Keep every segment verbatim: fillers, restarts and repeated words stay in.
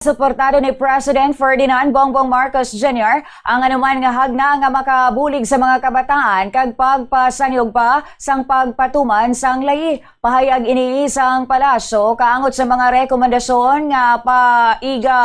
suportado ni President Ferdinand Bongbong Marcos Junior ang anuman nga hagna nga makabulig sa mga kabataan kag pagpasanyog pa sang pagpatuman sang layi. Pahayag ini sang palasyo kaangot sa mga rekomendasyon nga paiga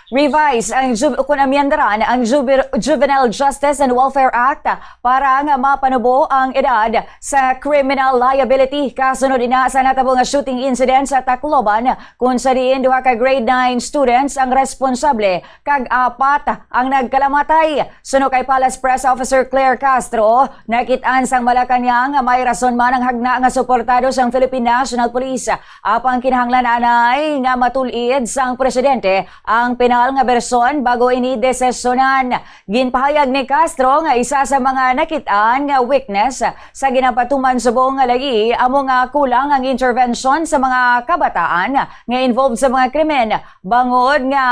revise ang ju-, kun amyendaran ang jubi-, Juvenile Justice and Welfare Act para nga mapanubo ang edad sa criminal liability kasunod ina sa natabo nga shooting incident sa Tacloban, kung sa diin duha ka grade nine students ang responsable kag apat ang nagkalamatay. Suno kay Palace Press Officer Claire Castro, nakit-an sang Malacañang nga may rason man ang hagna nga suportado sang Philippine National Police. Apang kinahanglan anay nga matul-id sang presidente ang pinal nga bersyon bago ini desisyonan. Ginpahayag ni Castro nga isa sa mga nakit-an nga weakness sa ginapatuman subong nga layi amo nga kulang ang intervention sa mga kabataan nga involved sa mga krimen, bangod nga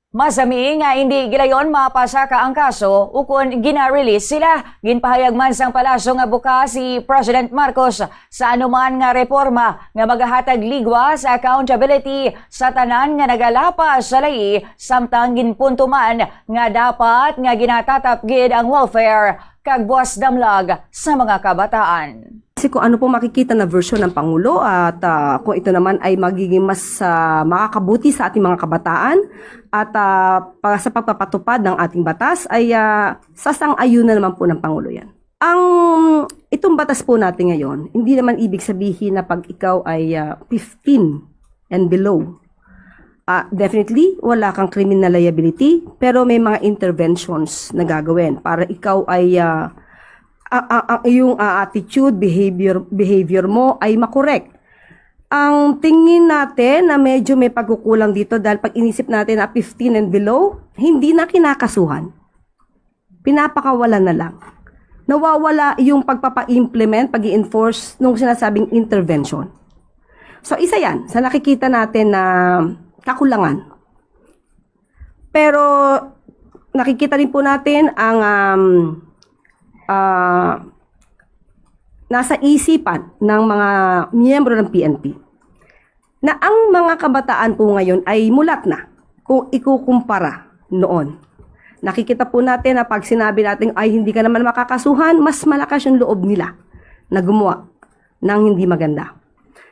masami nga indi gilayon mapasaka ang kaso ukon gina-release sila. Ginpahayag man sang palasyo nga bukas si President Marcos sa anuman nga reforma nga magahatag ligwa sa accountability sa tanan nga nagalapas sa layi, samtang ginpunto man nga dapat nga ginatatap gid ang welfare kag buwas damlag sa mga kabataan. Kasi kung ano po makikita na version ng Pangulo at, ah, kung ito naman ay magiging mas, ah, makakabuti sa ating mga kabataan at, ah, pa-, sa pagpapatupad ng ating batas ay, ah, sasang-ayunan naman po ng Pangulo yan. Ang, itong batas po natin ngayon, hindi naman ibig sabihin na pag ikaw ay, ah, fifteen and below, ah, definitely, wala kang criminal liability, pero may mga interventions na gagawin para ikaw ay, ah, a-, a-, ang iyong, ah, attitude, behavior, behavior mo ay makorek. Ang tingin natin na medyo may pagkukulang dito dahil pag inisip natin na fifteen and below, hindi na kinakasuhan. Pinapakawalan na lang. Nawawala yung pagpapa-implement, pag-i-enforce nung sinasabing intervention. So, isa yan sa nakikita natin na kakulangan. Pero nakikita rin po natin ang, um, ah, nasa isipan ng mga miyembro ng P N P na ang mga kabataan po ngayon ay mulat na kung ikukumpara noon. Nakikita po natin na pag sinabi natin, "Ay, hindi ka naman makakasuhan," mas malakas yung loob nila na gumawa ng hindi maganda.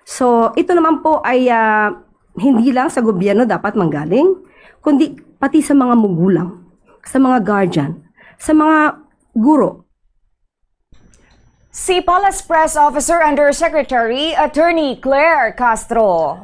So, ito naman po ay, ah, hindi lang sa gobyerno dapat manggaling, kundi pati sa mga magulang, sa mga guardian, sa mga guro. Si Palace Press Officer Undersecretary Attorney Claire Castro.